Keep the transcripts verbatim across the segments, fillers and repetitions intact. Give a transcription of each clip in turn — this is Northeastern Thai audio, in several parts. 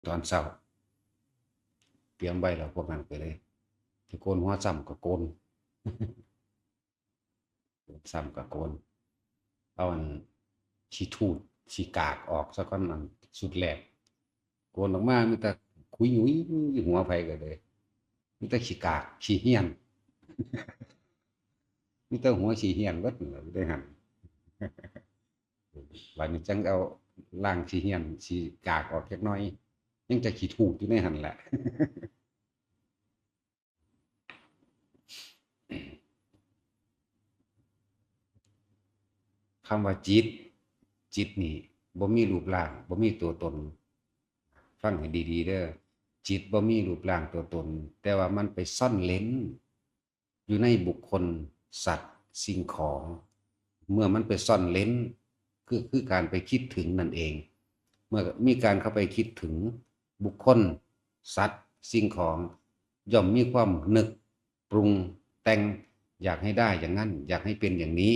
ตอนเช้า เตรียมไว้แล้ว พวกนั้นก็เลย สิโกนหัวซ้ำก็โกน ซ้ำก็โกน เอาอันขี้ทูดขี้กากออกซะก่อน อันสุดแรก โกนออกมามีแต่ขุยหยุยหัวไผก็เลย มีแต่ขี้กากขี้เฮี้ยน มีแต่หัวขี้เฮี้ยนเบิดนั่นแหละ ได้หั่น บัดนี้จั่งเอาล้างขี้เฮี้ยนขี้กากออกจักหน่อย ยังจะขี้ทูดอยู่ในหั่นแหละ คำว่าจิต จิตนี่บ่มีรูปร่าง บ่มีตัวตน ฟังให้ดีๆเด้อ จิตบ่มีรูปร่างตัวตน แต่ว่ามันไปซ่อนเร้น อยู่ในบุคคล สัตว์ สิ่งของ เมื่อมันไปซ่อนเร้น คือ คือการไปคิดถึงนั่นเอง เมื่อมีการเข้าไปคิดถึงบุคคล สัตว์ สิ่งของ ย่อมมีความนึกปรุงแต่ง อยากให้ได้อย่างนั้น อยากให้เป็นอย่างนี้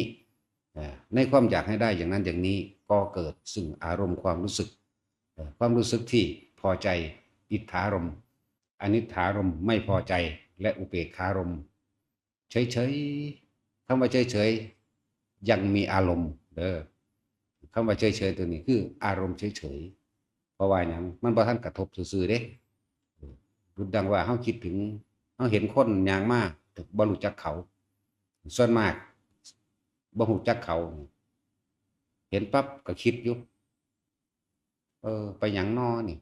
เอ่อ ในความอยากให้ได้อย่างนั้นอย่างนี้ ก็เกิดซึ่งอารมณ์ความรู้สึก เอ่อ ความรู้สึกที่พอใจ อิทธารมณ์ อนิทธารมณ์ ไม่พอใจ และอุเบกขารมณ์ เฉยๆ คำว่าเฉยๆ ยังมีอารมณ์เด้อ คำว่าเฉยๆ ตัวนี้คืออารมณ์เฉยๆ เพราะว่าหยัง มันบ่ทันกระทบซื่อๆเด้ คือดังว่าเฮาคิดถึง เฮาเห็นคนย่างมา แต่บ่รู้จักเขา ส่วนมากบ่รู้จักเขา เห็นปั๊บก็คิดอยู่ เออ ไปหยังน้อนี่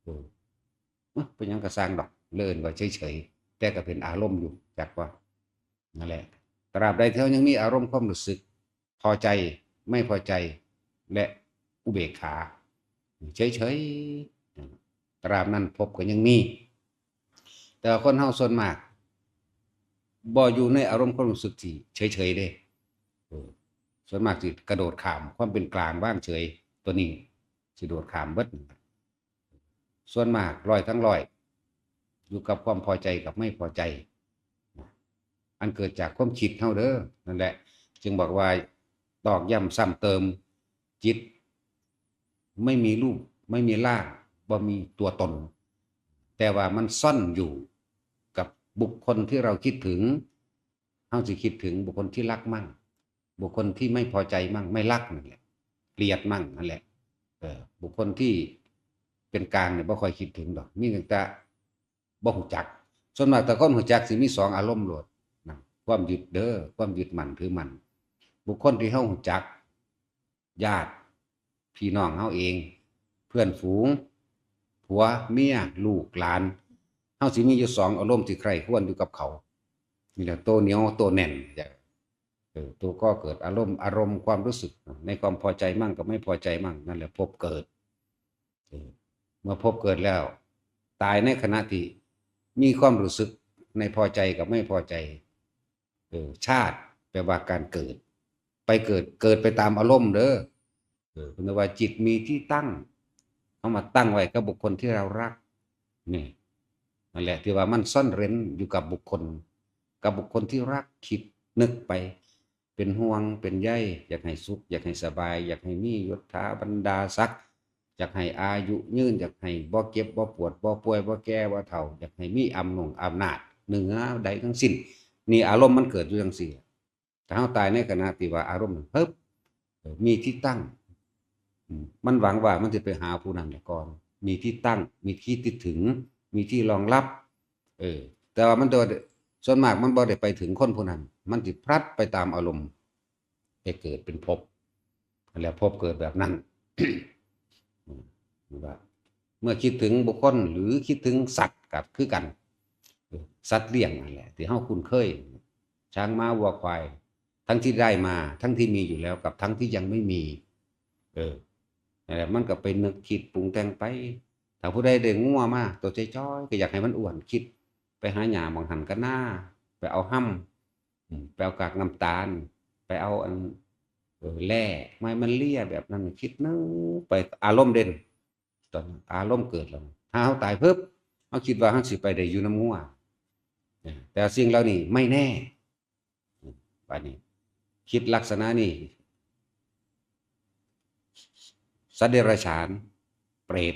เออ เอ้อ ไปหยังก็ซ่างดอก เอิ้นว่าเฉยๆ แต่ก็เป็นอารมณ์อยู่ จักว่า นั่นแหละ ตราบใดที่เฮายังมีอารมณ์ความรู้สึก พอใจ ไม่พอใจ และอุเบกขา เฉยๆ ตราบนั้นภพก็ยังมี แต่ว่าคนเฮาส่วนมาก บ่อยู่ในอารมณ์ความรู้สึกที่เฉยๆเด้ เออ ส่วนมากสิกระโดดข้ามความเป็นกลางว่างเฉย ตัวนี้สิโดดข้ามเบิด ส่วนมากร้อยทั้งร้อย อยู่กับความพอใจกับไม่พอใจ อันเกิดจากความคิดเฮาเด้อ นั่นแหละ จึงบอกว่าตอกย้ำซ้ำเติม จิต ไม่มีรูป ไม่มีร่าง บ่มีตัวตน แต่ว่ามันซ่อนอยู่กับบุคคลที่เราคิดถึง เฮาสิคิดถึงบุคคลที่รักมั่ง บุคคลที่ไม่พอใจมั่ง ไม่รักนั่นแหละ เกลียดมั่งนั่นแหละ เออ บุคคลที่เป็นกลางเนี่ยบ่ค่อยคิดถึงดอก มีตั้งแต่บ่ฮู้จัก ส่วนมากแต่คนฮู้จักสิมีสองอารมณ์โลดนะ ความยึดเด้อ ความยึดมั่นถือมั่น บุคคลที่เฮาฮู้จัก ญาติพี่น้องเฮาเอง เพื่อนฝูง ผัวเมีย ลูกหลาน เฮาสิมีอยู่สองอารมณ์ที่ใคร่ครวญอยู่กับเขา นี่แหละ ตัวเหนียวตัวแน่น เออ ตัวก่อเกิดอารมณ์ อารมณ์ความรู้สึก ในความพอใจมั่งกับไม่พอใจมั่ง นั่นแหละภพเกิด เออ เมื่อภพเกิดแล้ว ตายในขณะที่มีความรู้สึกในพอใจกับไม่พอใจ เออ ชาติแปลว่าการเกิด ไปเกิด เกิดไปตามอารมณ์เด้อ เออ เพิ่นว่าจิตมีที่ตั้ง เฮามาตั้งไว้กับบุคคลที่เรารัก นี่ นั่นแหละที่ว่ามันซ่อนเร้นอยู่กับบุคคล กับบุคคลที่รัก คิดนึกไป เป็นห่วงเป็นใย อยากให้สุข อยากให้สบาย อยากให้มียศถาบรรดาศักดิ์ อยากให้อายุยืน อยากให้บ่เจ็บบ่ปวด บ่ป่วย บ่แก่บ่เฒ่า อยากให้มีอำนงอำนาจเหนือใดทั้งสิ้น นี่อารมณ์มันเกิดอยู่จังซี่ ถ้าเฮาตายในขณะที่ว่าอารมณ์นั้น เฮ้ย มีที่ตั้ง อืม มันหวังว่ามันสิไปหาผู้นั้นก่อน มีที่ตั้ง มีที่ติดถึง มีที่รองรับ เออ แต่ว่ามันโดยส่วนมากมันบ่ได้ไปถึงคนผู้นั้น มันสิพลัดไปตามอารมณ์ ไปเกิดเป็นภพ นั่นแหละภพเกิดแบบนั้น อืม ว่า เมื่อคิดถึงบุคคลหรือคิดถึงสัตว์ก็คือกัน เออ สัตว์เลี้ยงนั่นแหละ ที่เฮาคุ้นเคย ช้างม้าวัวควาย ทั้งที่ได้มา ทั้งที่มีอยู่แล้ว กับทั้งที่ยังไม่มี เออ นั่นแหละ มันก็ไปนึกคิดปรุงแต่งไป ถ้าผู้ใดได้งัวมา ตัวจ้อยๆ ก็อยากให้มันอ้วน คิดไปหาหญ้าหม่องหั่นกะนา ไปเอาฮำ อืม ไปเอากากน้ำตาล ไปเอาอัน เออ แร่ ไม้มันเลียแบบนั้น คิดนึกไป อารมณ์เด่น ตอนนั้นอารมณ์เกิดแล้ว ถ้าเฮาตายปุ๊บ เฮาคิดว่าเฮาสิไปได้อยู่นำงัว เออ แต่สิ่งเหล่านี้ไม่แน่ อืม บัดนี้ คิดลักษณะนี้ สัตว์เดรัจฉาน เปรต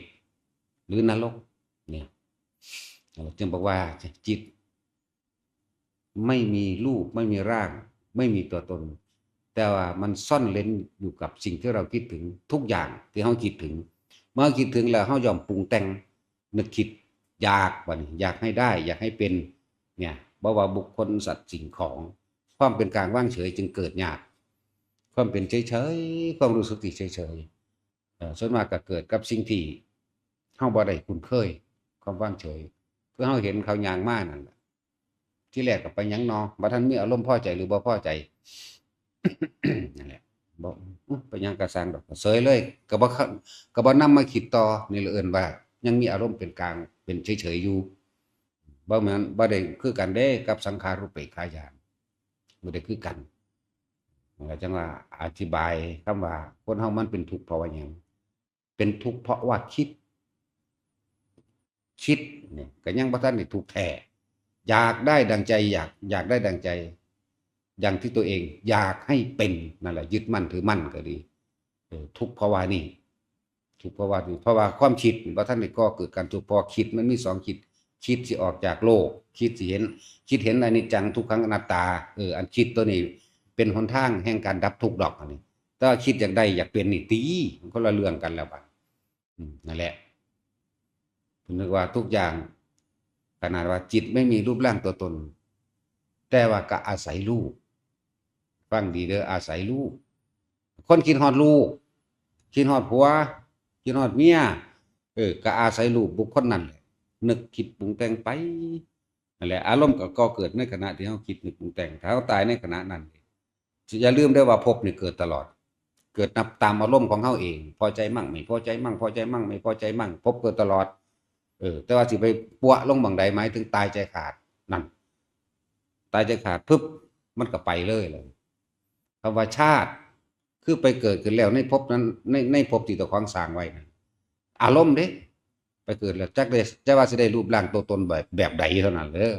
หรือนรก เนี่ย จึงบอกว่าจิต ไม่มีรูป ไม่มีร่าง ไม่มีตัวตน แต่ว่ามันซ่อนเร้นอยู่กับสิ่งที่เราคิดถึงทุกอย่างที่เราคิดถึง เมื่อคิดถึงแล้วเราย่อมปรุงแต่ง นึกคิด อยาก บัดนี้ อยากให้ได้ อยากให้เป็น เนี่ย บ่ว่าบุคคล สัตว์ สิ่งของ ความเป็นกลางว่างเฉยจึงเกิดยาก ความเป็นเฉยๆ ความรู้สึกที่เฉยๆ เอ่อ ส่วนมากก็เกิดกับสิ่งที่เราบ่ได้คุ้นเคย ความว่างเฉย คือเราเห็นเขาย่างมานั่นแหละ ที่แรกก็ไปหยังนอ บ่ทันมีอารมณ์พอใจหรือบ่พอใจ นั่นแหละ บ่ อุ๊ย ไปหยังกะซ่างดอก เฉยเลย ก็บ่เข้า ก็บ่นำมาคิดต่อ นี่ละเอิ้นว่ายังมีอารมณ์เป็นกลาง เป็นเฉยๆ อยู่ บ่แม่น บ่ได้คือกันเด้กับสังขารูปเปกขาญาณ บ่ได้คือกัน มันก็จังว่าอธิบายคำว่าคนเฮามันเป็นทุกข์เพราะว่าหยัง เป็นทุกข์เพราะว่าคิด คิดเนี่ยก็ยังบ่ทันได้ทุกข์แท้ อยากได้ดังใจอยาก อยากได้ดังใจ อย่างที่ตัวเองอยากให้เป็น นั่นแหละ ยึดมั่นถือมั่นก็ดี เออ ทุกข์เพราะว่านี่ ทุกข์เพราะว่านี่ เพราะว่าความคิดนี่บ่ทันได้ก่อเกิดการทุกข์ เพราะว่าคิดมันมีสองคิด คิดสิออกจากโลก คิดสิเห็น คิดเห็นอนิจจังทุกขังอนัตตา เออ อันคิดตัวนี้เป็นหนทางแห่งการดับทุกข์ดอก อันนี้ แต่ว่าคิดอยากได้อยากเป็นนี่ติ มันคนละเรื่องกันแล้วบัด อืม นั่นแหละ ผมนึกว่าทุกอย่าง ขนาดว่าจิตไม่มีรูปร่างตัวตน แต่ว่าก็อาศัยรูป ฟังดีเด้อ อาศัยรูป คนคิดฮอดลูก คิดฮอดผัว คิดฮอดเมีย เออ ก็อาศัยรูปบุคคลนั่นแหละ นึกคิดปรุงแต่งไป นั่นแหละ อารมณ์ก็ก่อเกิดในขณะที่เราคิดนึกปรุงแต่ง ถ้าเราตายในขณะนั้น อย่าลืมเด้อว่าภพนี่เกิดตลอด เกิดนับตามอารมณ์ของเราเอง พอใจมั่ง ไม่พอใจมั่ง พอใจมั่ง ไม่พอใจมั่ง ภพเกิดตลอด เออ แต่ว่าสิไปปัวลงหม่องใด หมายถึงตายใจขาด นั่น ตายใจขาดปุ๊บ มันก็ไปเลยเลย คำว่าชาติ คือไปเกิดขึ้นแล้วในภพนั้น ใน ในภพที่เจ้าของสร้างไว้นั่น อารมณ์เด้ ไปเกิดแล้วจักได้ จักว่าสิได้รูปร่างตัวตนแบบ แบบใดเท่านั้นเด้อ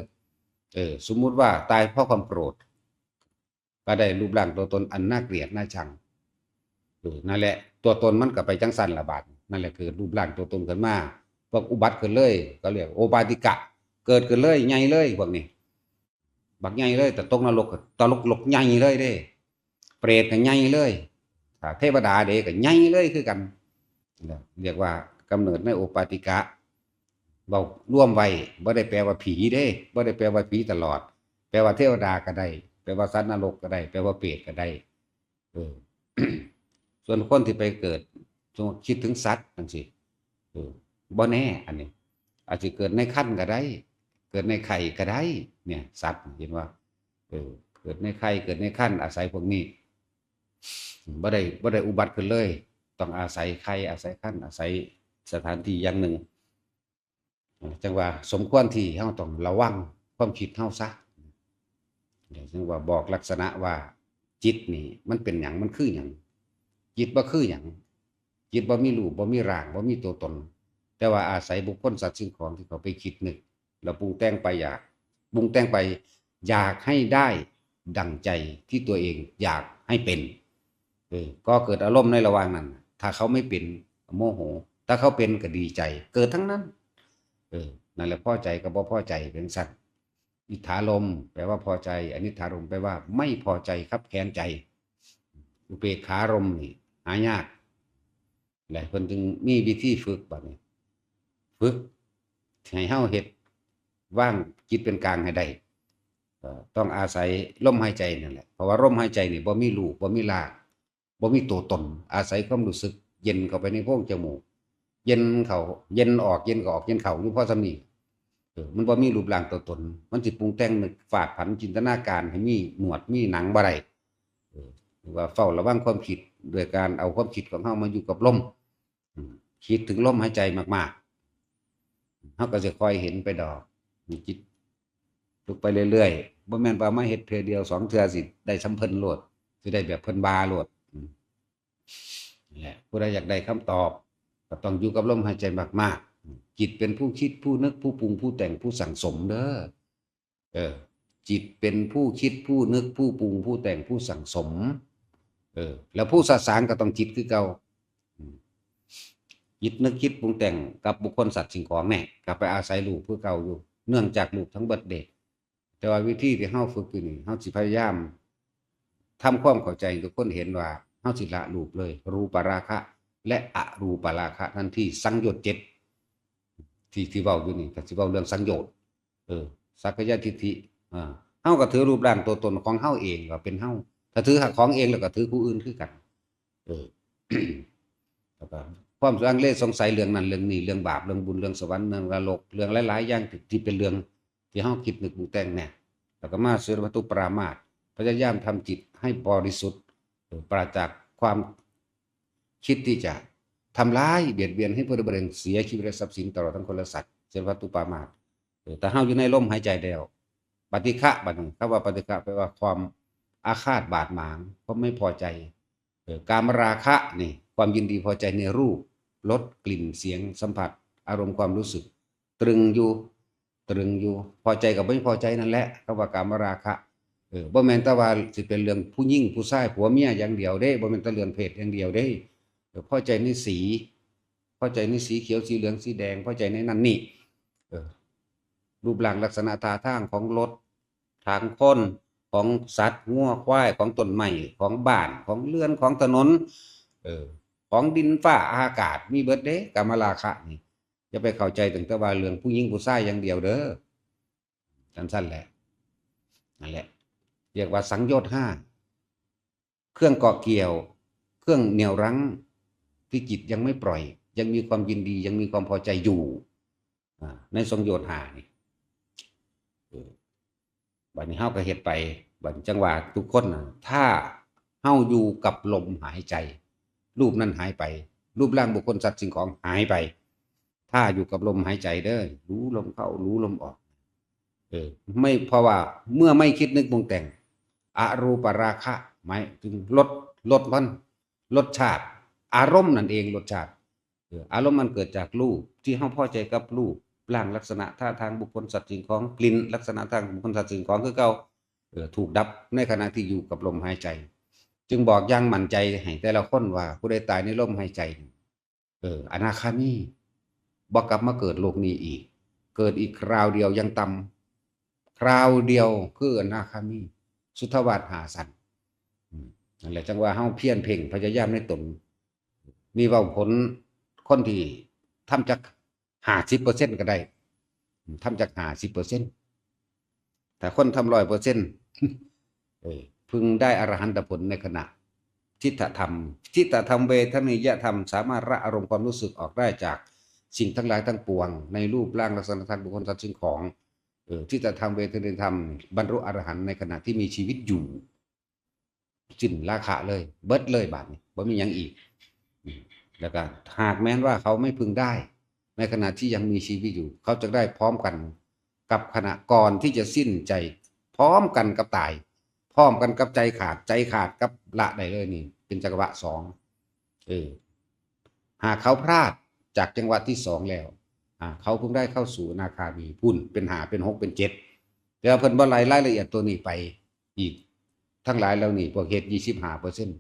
เออ สมมุติว่าตายเพราะความโกรธ ก็ได้รูปร่างตัวตนอันน่าเกลียดน่าชัง เออ นั่นแหละ ตัวตนมันก็ไปจังซั่นละบาด นั่นแหละ เกิดรูปร่างตัวตนขึ้นมา พวกอุบัติขึ้นเลย ก็เรียกโอปาติกะ เกิดขึ้นเลย ใหญ่เลย พวกนี้ บักใหญ่เลย แต่ตกนรกก็ตลกลกใหญ่เลยเด้ เปรตก็ใหญ่เลย ถ้าเทวดาเด้ก็ใหญ่เลยคือกัน เรียกว่ากำเนิดในโอปาติกะ เว้ารวมไว้ บ่ได้แปลว่าผีเด้ บ่ได้แปลว่าผีตลอด แปลว่าเทวดาก็ได้ แปลว่าสัตว์นรกก็ได้ แปลว่าเปรตก็ได้ เออ ส่วนคนที่ไปเกิด สมมุติคิดถึงสัตว์จังซี้ เออ บ่แน่ อันนี้ อาจจะเกิดในครรภ์ก็ได้ เกิดในไข่ก็ได้ เนี่ย สัตว์ เห็นว่า เออ เกิดในไข่ เกิดในครรภ์ อาศัยพวกนี้ บ่ได้ บ่ได้อุบัติขึ้นเลย ต้องอาศัยไข่ อาศัยครรภ์ อาศัยสถานที่อย่างหนึ่ง จังว่าสมควรที่เราต้องระวังความคิดเราซะ จังว่าบอกลักษณะว่าจิตนี่มันเป็นหยัง มันคือหยัง จิตบ่คือหยัง จิตบ่มีรูป บ่มีร่าง บ่มีตัวตน แต่ว่าอาศัยบุคคล สัตว์ สิ่งของที่เขาไปคิดนึก แล้วปรุงแต่งไปอยาก ปรุงแต่งไปอยากให้ได้ดั่งใจที่ตัวเองอยากให้เป็น เออ ก็เกิดอารมณ์ในระหว่างนั้น ถ้าเขาไม่เป็น โมโห ถ้าเขาเป็นก็ดีใจ เกิดทั้งนั้น เออ นั่นแหละ พอใจกับบ่พอใจเป็นซั่น อิทธารมณ์แปลว่าพอใจ อนิทธารมณ์แปลว่าไม่พอใจคับแค้นใจ อุเบกขารมณ์นี่หายาก และเพิ่นจึงมีวิธีฝึกบัดนี้ ฝึกให้เฮาเฮ็ดวางจิตเป็นกลางให้ได้ เอ่อ ต้องอาศัยลมหายใจนั่นแหละ เพราะว่าลมหายใจนี่บ่มีรูป บ่มีร่าง บ่มีตัวตน อาศัยความรู้สึกเย็นเข้าไปในโพรงจมูก เย็นเข้า เย็นออก เย็นเข้าออก เย็นเข้าอยู่พอส่ำนี้ เออ มันบ่มีรูปร่างตัวตน มันสิปรุงแต่งนึกฝาดฝันจินตนาการให้มีหนวดมีหนังบ่ได้ เออ หรือว่าเฝ้าระวังความคิดโดยการเอาความคิดของเฮามาอยู่กับลม อืม คิดถึงลมหายใจมากๆ เฮาก็สิค่อยเห็นไปดอก มีจิตฝึกไปเรื่อยๆ บ่แม่นว่ามาเฮ็ดเทื่อเดียวสองเทื่อสิได้ส่ำเพิ่นโลด สิได้แบบเพิ่นว่าโลด อืม นั่นแหละ ผู้ใดอยากได้คำตอบ ก็ต้องอยู่กับลมหายใจมากๆ จิตเป็นผู้คิด ผู้นึก ผู้ปรุง ผู้แต่ง ผู้สั่งสมเด้อ เออ จิตเป็นผู้คิด ผู้นึก ผู้ปรุง ผู้แต่ง ผู้สั่งสม เออ แล้วผู้สะสางก็ต้องจิตคือเก่า อืม จิตนึกคิดปรุงแต่งกับบุคคลสัตว์สิ่งของเนี่ยก็ไปอาศัยรูปคือเก่าอยู่ เนื่องจากรูปทั้งเบิดเด้ แต่ว่าวิธีที่เฮาฝึกอยู่นี่ เฮาสิพยายามทำความเข้าใจให้ทุกคนเห็นว่าเฮาสิละรูปเลย รูปราคะ และอรูปราคะทันที สังโยชน์เจ็ด ที่ ที่เว้าอยู่นี่ ก็สิเว้าเรื่องสังโยชน์ เออ สักกายทิฏฐิ อ่า เฮาก็ถือรูปร่างตัวตนของเฮาเองว่าเป็นเฮา ถ้าถือของเองแล้วก็ถือผู้อื่นคือกัน เออ แล้วก็ความลังเลสงสัยเรื่องนั้นเรื่องนี้ เรื่องบาป เรื่องบุญ เรื่องสวรรค์ เรื่องนรก เรื่องหลายๆอย่างที่ ที่เป็นเรื่องที่เฮาคิดนึกปรุงแต่งเนี่ย แล้วก็มาเสพวัตถุปรามาส พยายามทำจิตให้บริสุทธิ์ เออ ปราศจากความคิดที่จะทำร้ายเบียดเบียนให้ผู้ใดผู้หนึ่งเสียชีวิตและทรัพย์สินตลอดทั้งคนและสัตว์ เสพวัตถุปรามาส เออ แต่เฮาอยู่ในลมหายใจแล้ว ปฏิฆะบัดนี้ คำว่าปฏิฆะแปลว่าความอาฆาตบาดหมาง ความไม่พอใจ เออ กามราคะนี่ ความยินดีพอใจในรูป รส กลิ่น เสียง สัมผัส อารมณ์ความรู้สึก ตรึงอยู่ ตรึงอยู่ พอใจกับไม่พอใจนั่นแหละ คำว่ากามราคะ เออ บ่แม่นแต่ว่าสิเป็นเรื่องผู้หญิงผู้ชายผัวเมียอย่างเดียวเด้ บ่แม่นแต่เรื่องเพศอย่างเดียวเด้ เออ พอใจในสี พอใจในสีเขียว สีเหลือง สีแดง พอใจในนั่นนี่ เออ รูปร่างลักษณะท่าทางของรถ ทางคน ของสัตว์ งัว ควาย ของต้นไม้ ของบ้าน ของเรือน ของถนน เออ ของดินฟ้าอากาศ มีเบิดเด้ กามราคะนี่ อย่าไปเข้าใจตั้งแต่ว่าเรื่องผู้หญิงผู้ชายอย่างเดียวเด้อ จั่งซั้นแหละ นั่นแหละ เรียกว่าสังโยชน์ห้า เครื่องเกาะเกี่ยว เครื่องเหนี่ยวรั้ง ที่จิตยังไม่ปล่อย ยังมีความยินดี ยังมีความพอใจอยู่ อ่า ในสังโยชน์ห้านี่ เออ บัดนี้เฮาก็เฮ็ดไป บัดนี้จั่งว่าทุกคนน่ะ ถ้าเฮาอยู่กับลมหายใจ รูปนั้นหายไป รูปร่างบุคคลสัตว์สิ่งของหายไป ถ้าอยู่กับลมหายใจเด้อ รู้ลมเข้า รู้ลมออก เออ ไม่ เพราะว่าเมื่อไม่คิดนึกปรุงแต่ง อรูปราคะ หมายถึงรส รสมัน รสชาติ อารมณ์นั่นเอง รสชาติ เออ อารมณ์มันเกิดจากรูป ที่เฮาพอใจกับรูปร่างลักษณะท่าทางบุคคลสัตว์สิ่งของ กลิ่นลักษณะทางบุคคลสัตว์สิ่งของคือเก่า เออ ถูกดับในขณะที่อยู่กับลมหายใจ จึงบอกอย่างมั่นใจให้แต่ละคนว่าผู้ใดตายในลมหายใจ เออ อนาคามี บ่กลับมาเกิดโลกนี้อีก เกิดอีกคราวเดียวยังต่ำ คราวเดียวคืออนาคามี สุทธาวาสห้าชั้น อืม นั่นแหละจั่งว่าเฮาเพียรเพ่งพยายามในตน นี่เว้าผลคนที่ทำจักห้าสิบเปอร์เซ็นต์ก็ได้ ทำจักห้าสิบเปอร์เซ็นต์ ถ้าคนทำร้อยเปอร์เซ็นต์ เออ พึงได้อรหันตผลในขณะ จิตธรรม จิตธรรม เวทนิยธรรม สามารถละอารมณ์ความรู้สึกออกได้จากสิ่งทั้งหลายทั้งปวง ในรูปร่างลักษณะทางบุคคลสัตว์สิ่งของ เออ จิตธรรม เวทนิยธรรม บรรลุอรหันต์ในขณะที่มีชีวิตอยู่ สิ้นราคะเลย เบิดเลยบาดนี้ บ่มีหยังอีก อืม แล้วก็หากแม้นว่าเขาไม่พึงได้ ในขณะที่ยังมีชีวิตอยู่ เขาจะได้พร้อมกันกับขณะก่อนที่จะสิ้นใจ พร้อมกันกับตาย พร้อมกันกับใจขาด ใจขาดกับละได้เลยนี่ เป็นจักรวาลสอง เออ หากเขาพลาดจากจังหวะที่สองแล้ว อ่า เขาเพิ่งได้เข้าสู่อนาคามี พุ้น เป็นห้า เป็นหก เป็นเจ็ด แต่ว่าเพิ่นบ่ไล่รายละเอียดตัวนี้ไปอีก ทั้งหลายเหล่านี้ พวกเฮ็ด ยี่สิบห้าเปอร์เซ็นต์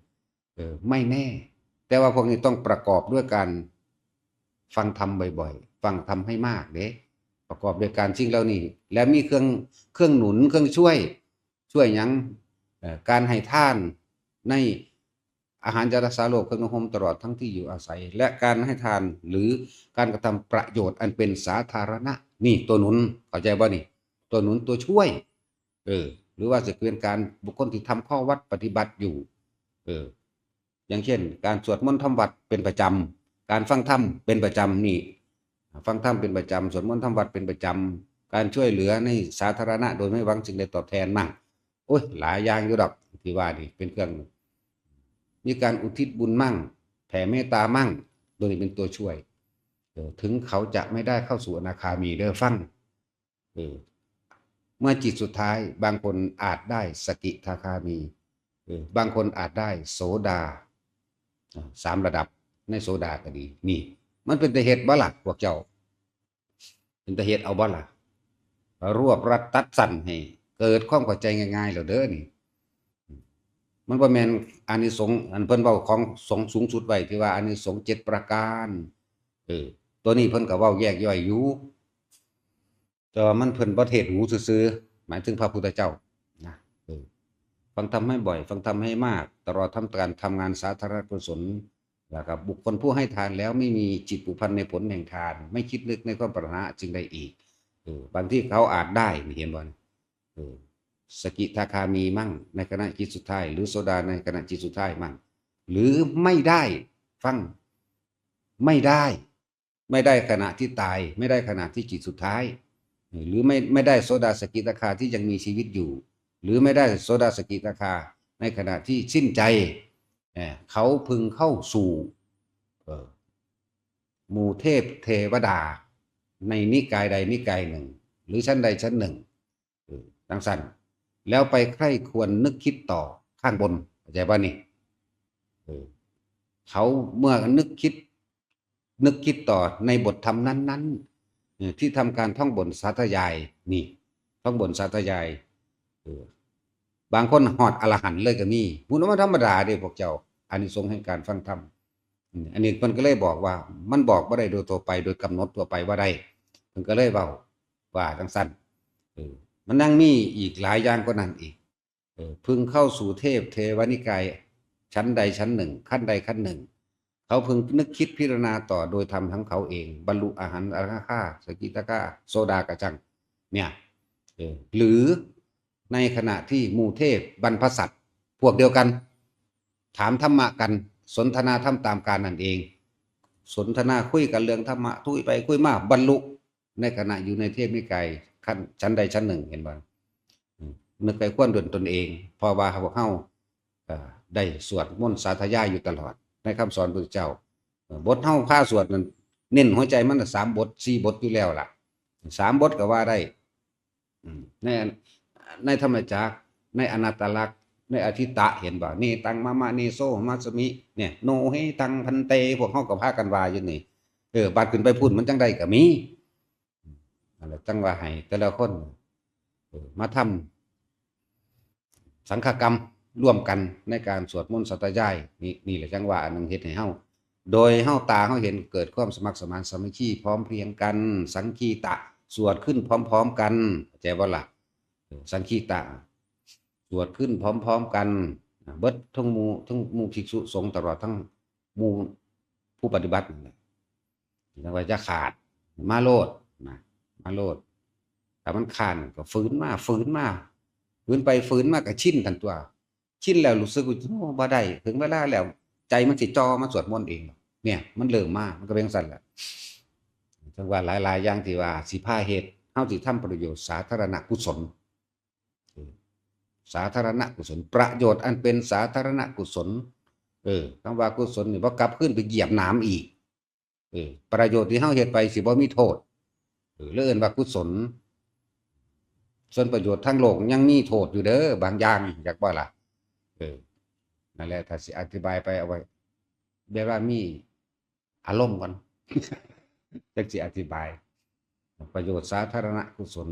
เออ ไม่แน่ แต่ว่าพวกนี้ต้องประกอบด้วยการฟังธรรมบ่อยๆ ฟังธรรมให้มากเด้ ประกอบด้วยการสิ่งเหล่านี้ และมีเครื่อง เครื่องหนุน เครื่องช่วย ช่วยหยัง เอ่อ การให้ทานในอาหารจารสาโลก เครื่องนุ่งห่ม ตลอดทั้งที่อยู่อาศัย และการให้ทานหรือการกระทำประโยชน์อันเป็นสาธารณะ นี่ตัวหนุน เข้าใจบ่นี่ ตัวหนุนตัวช่วย เออ หรือว่าจะเป็นการบุคคลที่ทำข้อวัดปฏิบัติอยู่ เออ อย่างเช่น การสวดมนต์ทำวัดเป็นประจำ การฟังธรรมเป็นประจำนี่ ฟังธรรมเป็นประจำ สวดมนต์ทำวัดเป็นประจำ การช่วยเหลือในสาธารณะโดยไม่หวังสิ่งใดตอบแทนมั่ง โอ้ย หลายอย่างอยู่ดอกที่ว่านี่เป็นเครื่อง มีการอุทิศบุญมั่ง แผ่เมตตามั่ง ตัวนี้เป็นตัวช่วย เออ ถึงเขาจะไม่ได้เข้าสู่อนาคามีเด้อ ฟัง เออ เมื่อจิตสุดท้าย บางคนอาจได้สกิทาคามี เออ บางคนอาจได้โสดา อ่า สามระดับ ในโสดาก็ดี นี่ มันเป็นตาเฮ็ดบ่ล่ะ พวกเจ้า เป็นตาเฮ็ดเอาบ่ล่ะ รวบรัดตัดสั้นให้เกิดความเข้าใจง่ายๆแล้วเด้อนี่ มันบ่แม่นอานิสงส์ อันเพิ่นเว้าของสงฆ์สูงสุดไว้ ที่ว่าอานิสงส์เจ็ดประการ เออ ตัวนี้เพิ่นก็เว้าแยกย่อยอยู่ แต่ว่ามันเพิ่นบ่เทศน์หูซื่อๆ หมายถึงพระพุทธเจ้านะ เออ ฟังธรรมให้บ่อย ฟังธรรมให้มาก ตลอดทั้งการทำงานสาธารณกุศล แล้วก็บุคคลผู้ให้ทานแล้วไม่มีจิตผูกพันในผลแห่งทาน ไม่คิดนึกในความปรารถนาสิ่งใดอีก เออ บางทีเขาอาจได้นี่ เห็นบ่นี่ เออ สกิทาคามีมั่งในขณะจิตสุดท้าย หรือโสดาในขณะจิตสุดท้ายมั่ง หรือไม่ได้ ฟัง ไม่ได้ ไม่ได้ขณะที่ตาย ไม่ได้ขณะที่จิตสุดท้าย หรือไม่ ไม่ได้โสดาสกิทาคาที่ยังมีชีวิตอยู่ หรือไม่ได้โสดาสกิทาคาในขณะที่สิ้นใจ เอ่อ เขาพึงเข้าสู่ เอ่อ หมู่เทพเทวดา ในนิกายใดนิกายหนึ่ง หรือชั้นใดชั้นหนึ่ง เออ จั่งซั้น แล้วไปใคร่ครวญนึกคิดต่อข้างบน เข้าใจบ่นี่ เออ เขาเมื่อนึกคิด นึกคิดต่อในบทธรรมนั้นๆ เออ ที่ทำการท่องบ่นสาธยาย นี่ ท่องบ่นสาธยาย เออ บางคนฮอดอรหันต์เลยก็มี บุญว่าธรรมดาเด้พวกเจ้า อานิสงส์แห่งการฟังธรรม อืม อันนี้เพิ่นก็เลยบอกว่า มันบอกบ่ได้โดยทั่วไป โดยกำหนดทั่วไปบ่ได้ เพิ่นก็เลยเว้าว่าจั่งซั้น เออ มันยังมีอีกหลายอย่างกว่านั้นอีก เออ พึงเข้าสู่เทพเทวนิกาย ชั้นใดชั้นหนึ่ง ขั้นใดขั้นหนึ่ง เขาพึงนึกคิดพิจารณาต่อโดยธรรมทั้งเขาเอง บรรลุอรหันต์ อรหันตา สกิทาคา โสดากะจัง เนี่ย เออ หรือในขณะที่หมู่เทพบรรพสัตว์พวกเดียวกัน ถามธรรมะกัน สนทนาธรรมตามกาลนั่นเอง สนทนาคุยกันเรื่องธรรมะ คุยไปคุยมา บรรลุ ในขณะอยู่ในเทพนิกายขั้นชั้นใดชั้นหนึ่ง เห็นบ่ อืม นึกใคร่ครวญด้วยตนเอง เพราะว่าพวกเฮา เอ่อ ได้สวดมนต์สาธยายอยู่ตลอด ในคำสอนพระพุทธเจ้า เอ่อ บทเฮาพาสวดนั่น เน้นหัวใจมันน่ะสามบท สี่บทอยู่แล้วล่ะ สามบทก็ว่าได้ อืม ใน ในธรรมจักร ในอนัตตลักษณ์ ในอทิตตะ เห็นบ่ เนตังมะมะ เนโสมะสมิ เนี่ย โนเหตัง ภันเต พวกเฮาก็พากันว่าอยู่นี่ เออ บาดขึ้นไปพู้นมันจั่งใดก็มี นั่นแหละ จั่งว่าให้แต่ละคน เออ มาทำสังฆกรรมร่วมกันในการสวดมนต์สาธยาย นี่ นี่แหละจั่งว่าอันหนึ่งเฮ็ดให้เฮา โดยเฮาตาเฮาเห็นเกิดความสมัครสมานสามัคคีพร้อมเพรียงกัน สังคีตะ สวดขึ้นพร้อมๆกัน เข้าใจบ่ล่ะ เออ สังคีตะ สวดขึ้นพร้อมๆกัน เบิดทั้งหมู่ ทั้งหมู่ภิกษุสงฆ์ตลอดทั้งหมู่ผู้ปฏิบัตินั่นแหละ จั่งว่าอย่าขาด มาโลดนะ มาโลด ถ้ามันค้านก็ฝืนมา ฝืนมา ฝืนไปฝืนมาก็ชินตันตัว ชินแล้วรู้สึกว่า โอ้ บ่ได้ ถึงเวลาแล้ว ใจมันสิจ่อมาสวดมนต์เอง เนี่ย มันเริ่มมา มันก็เป็นจั่งซั้นแหละ จั่งว่าหลายๆอย่างที่ว่าสิพาเฮ็ด เฮาสิทำประโยชน์สาธารณกุศล เออ สาธารณกุศล ประโยชน์อันเป็นสาธารณกุศล เออ คำว่ากุศลนี่บ่กลับคืนไปเหยียบหนามอีก เออ ประโยชน์ที่เฮาเฮ็ดไปสิบ่มีโทษ เออ เลยเอิ้นว่ากุศล ส่วนประโยชน์ทางโลกยังมีโทษอยู่เด้อ บางอย่าง จักบ่ล่ะ เออ นั่นแหละ ถ้าสิอธิบายไปเอาไว้ แบบว่ามีอารมณ์ก่อน จักสิอธิบาย ประโยชน์สาธารณกุศล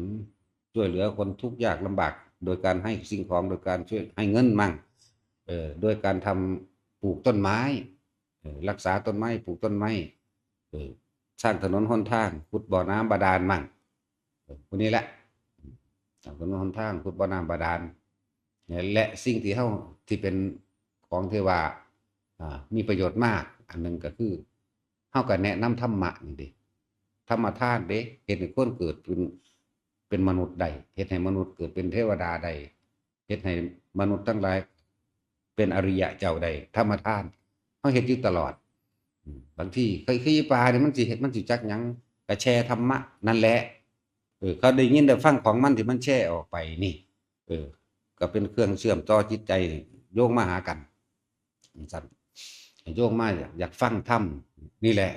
ช่วยเหลือคนทุกข์ยากลำบาก โดยการให้สิ่งของ โดยการช่วยให้เงินมั่ง เอ่อ โดยการทำ ปลูกต้นไม้ เอ่อ รักษาต้นไม้ ปลูกต้นไม้ เอ่อ สร้างถนนหนทาง ขุดบ่อน้ำบาดาลมั่ง เอ่อ พวกนี้แหละ สร้างถนนหนทาง ขุดบ่อน้ำบาดาล และสิ่งที่เฮา ที่เป็นของที่ว่า อ่า มีประโยชน์มาก อันหนึ่งก็คือ เฮาก็แนะนำธรรมะนี่เด้ ธรรมทานเด้ เฮ็ดให้คนเกิดเป็น เป็นมนุษย์ได้ เฮ็ดให้มนุษย์เกิดเป็นเทวดาได้ เฮ็ดให้มนุษย์ทั้งหลายเป็นอริยะเจ้าได้ ธรรมทาน เฮาเฮ็ดอยู่ตลอด อืม บางที คือ คืออีปลานี่มันสิเฮ็ด มันสิจักหยัง ก็แชร์ธรรมะนั่นแหละ เออ เขาได้ยินได้ฟังของมันที่มันแชร์ออกไปนี่ เออ ก็เป็นเครื่องเชื่อมต่อจิตใจ โยงมาหากัน จั่งซั้น โยงมาอยาก อยากฟังธรรมนี่แหละ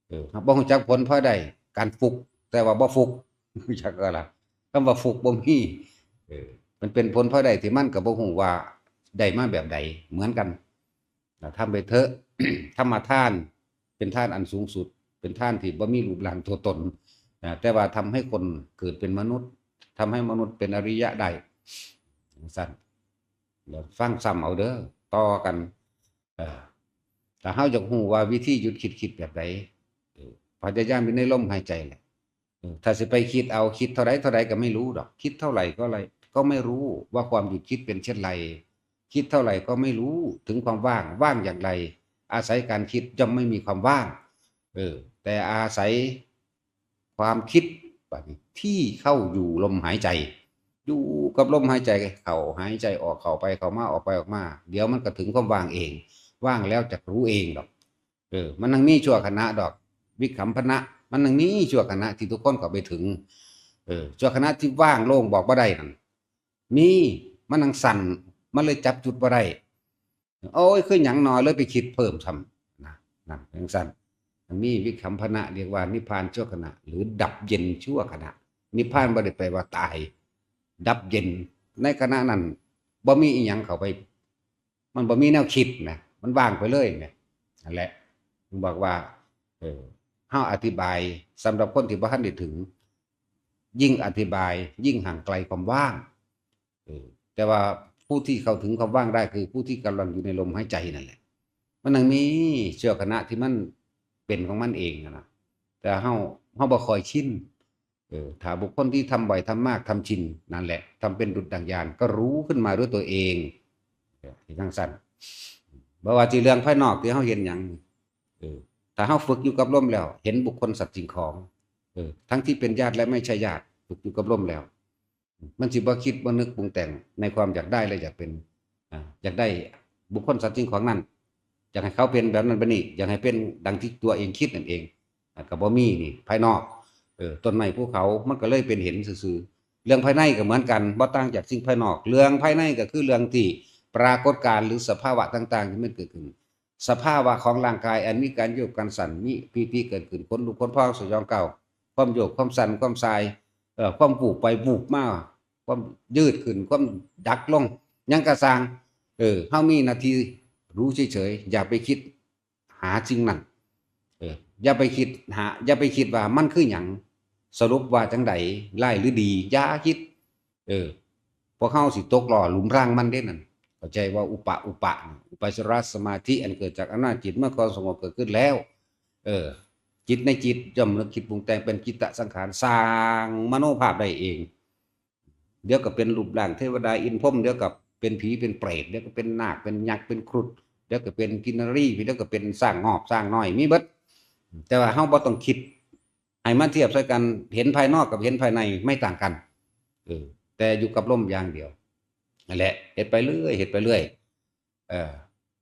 เออ บ่ฮู้จักผลพลอยได้ การฟุก แต่ว่าบ่ฟุก จักก็ล่ะ คำว่าฟุกบ่มี เออ มันเป็นผลพลอยได้ที่มันก็บ่ฮู้ว่าได้มาแบบใดเหมือนกัน นะ ทำไปเถอะ ธรรมทาน เป็นทานอันสูงสุด เป็นทานที่บ่มีรูปร่างตัวตน นะ แต่ว่าทำให้คนเกิดเป็นมนุษย์ ทำให้มนุษย์เป็นอริยะได้ จั่งซั้น แล้วฟังซ้ำเอาเด้อ ต่อกัน เออ ถ้าเฮาอยากฮู้ว่าวิธีหยุดคิด คิดแบบใด เออ พยายามอยู่ในลมหายใจแหละ เออ ถ้าสิไปคิดเอา คิดเท่าใดเท่าใดก็ไม่รู้ดอก คิดเท่าไหร่ก็อะไร ก็ไม่รู้ว่าความหยุดคิดเป็นเช่นไร คิดเท่าไหร่ก็ไม่รู้ถึงความว่าง ว่างอย่างไร อาศัยการคิดย่อมไม่มีความว่าง เออ แต่อาศัยความคิดที่เข้าอยู่ลมหายใจ อยู่กับลมหายใจ เข้าหายใจออก เข้าไปเข้ามา ออกไปออกมา เดี๋ยวมันก็ถึงความว่างเอง ว่างแล้วจะรู้เองดอก เออ มันยังมีชั่วขณะดอก วิคัมพนะ มันยังมีชั่วขณะที่ทุกคนก็ไปถึง เออ ชั่วขณะที่ว่างโล่งบอกบ่ได้นั่น มี มันยังสั่น มันเลยจับจุดบ่ได้ โอ้ย คือหยังหนอ เลยไปคิดเพิ่มซ้ำนะ นั่นจั่งซั่น มันมีวิคัมพนะ เรียกว่านิพพานชั่วขณะ หรือดับเย็นชั่วขณะ นิพพานบ่ได้แปลว่าตาย ดับเย็น ในขณะนั้นบ่มีอีหยังเข้าไป มันบ่มีแนวคิดนะ มันว่างไปเลยเนี่ย นั่นแหละ ผมบอกว่า เออ เฮาอธิบายสำหรับคนที่บ่ทันได้ถึง ยิ่งอธิบาย ยิ่งห่างไกลความว่าง เออ แต่ว่าผู้ที่เข้าถึงความว่างได้คือผู้ที่กำลังอยู่ในลมหายใจนั่นแหละ มันยังมีชั่วขณะที่มันเป็นของมันเองอะนะ แต่เฮา เฮาบ่ค่อยชิน เออ ถ้าบุคคลที่ทำบ่อย ทำมาก ทำชิน นั่นแหละ ทำเป็นดุจดั่งญาณ ก็รู้ขึ้นมาด้วยตัวเอง เออ จั่งซั่น บ่ว่าสิเรื่องภายนอกที่เฮาเห็นหยัง เออ ถ้าเฮาฝึกอยู่กับลมแล้ว เห็นบุคคลสัตว์สิ่งของ เออ ทั้งที่เป็นญาติและไม่ใช่ญาติ ฝึกอยู่กับลมแล้ว มันสิบ่คิดบ่นึกปรุงแต่งในความอยากได้และอยากเป็น อ่า อยากได้บุคคลสัตว์สิ่งของนั้น อยากให้เขาเป็นแบบนั้นแบบนี้ อยากให้เป็นดังที่ตัวเองคิดนั่นเอง อ่า ก็บ่มีนี่ ภายนอก เออ ต้นไม้ภูเขา มันก็เลยเป็นเห็นซื่อๆ เรื่องภายในก็เหมือนกัน บ่ต่างจากสิ่งภายนอก เรื่องภายในก็คือเรื่องที่ปรากฏการณ์หรือสภาวะต่างๆ ที่มันเกิดขึ้น สภาวะของร่างกายอันมีการโยกการสั่น มีปีติเกิดขึ้น ขนลุกขนพอง สยองก้าว ความโยก ความสั่น ความส่าย เอ่อ ความวูบไปวูบมา ความยืดขึ้น ความดักลง หยังกะซ่าง เออ เฮามีหน้าที่รู้เฉยๆ อย่าไปคิดหาสิ่งนั้น เออ อย่าไปคิดหา อย่าไปคิดว่ามันคือหยัง สรุปว่าจั่งใด ร้ายหรือดี อย่าคิด เออ พวกเฮาสิตกล่อหลุมพรางมันเด้นั่น เข้าใจว่าอุปะ อุปะ อุปจารสมาธิอันเกิดจากอำนาจจิตเมื่อความสงบเกิดขึ้นแล้ว เออ จิตในจิตย่อมนึกคิดปรุงแต่งเป็นจิตตสังขาร สร้างมโนภาพได้เอง เดี๋ยวก็เป็นรูปร่างเทวดาอินทร์พรหม เดี๋ยวก็เป็นผีเป็นเปรต เดี๋ยวก็เป็นนาคเป็นยักษ์เป็นครุฑ เดี๋ยวก็เป็นกินนรี เดี๋ยวก็เป็นช้างงอบช้างน้อย มีเบิด แต่ว่าเฮาบ่ต้องคิด ให้มาเทียบใส่กัน เห็นภายนอกกับเห็นภายในไม่ต่างกัน เออ แต่อยู่กับลมอย่างเดียว นั่นแหละ เฮ็ดไปเรื่อย เฮ็ดไปเรื่อย เออ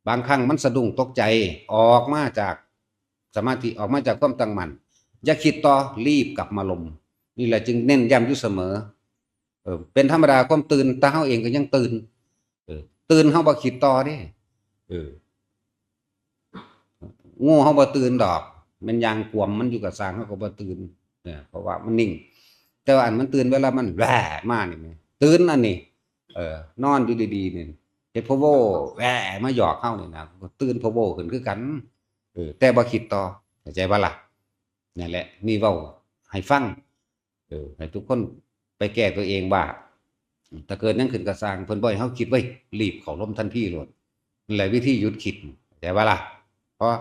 บางครั้งมันสะดุ้งตกใจ ออกมาจากสมาธิ ออกมาจากความตั้งมั่น อย่าคิดต่อ รีบกลับมาลม นี่แหละจึงเน้นย้ำอยู่เสมอ เออ เป็นธรรมดาความตื่น แต่เฮาเองก็ยังตื่น เออ ตื่นเฮาบ่คิดต่อเด้ เออ งูเฮาบ่ตื่นดอก มันย่างกวมมันอยู่กะซ่าง เฮาก็บ่ตื่น เออ เพราะว่ามันนิ่ง แต่ว่าอันมันตื่นเวลามันแหว่มานี่แหม ตื่นอันนี้ เออ นอนอยู่ดีๆ นี่ เฮ็ดพะโว้แหว่มาหยอกเฮานี่นะ ก็ตื่นพะโว้ขึ้นคือกัน เออ แต่บ่คิดต่อ เข้าใจบ่ล่ะ นั่นแหละ นี่เว้าให้ฟัง เออ ให้ทุกคนไปแก้ตัวเองว่า ถ้าเกิดหยังขึ้นกะซ่าง เพิ่นบ่ให้เฮาคิดเว้ย รีบเข้าลมทันทีโลด นั่นแหละวิธีหยุดคิด เข้าใจบ่ล่ะ เพราะ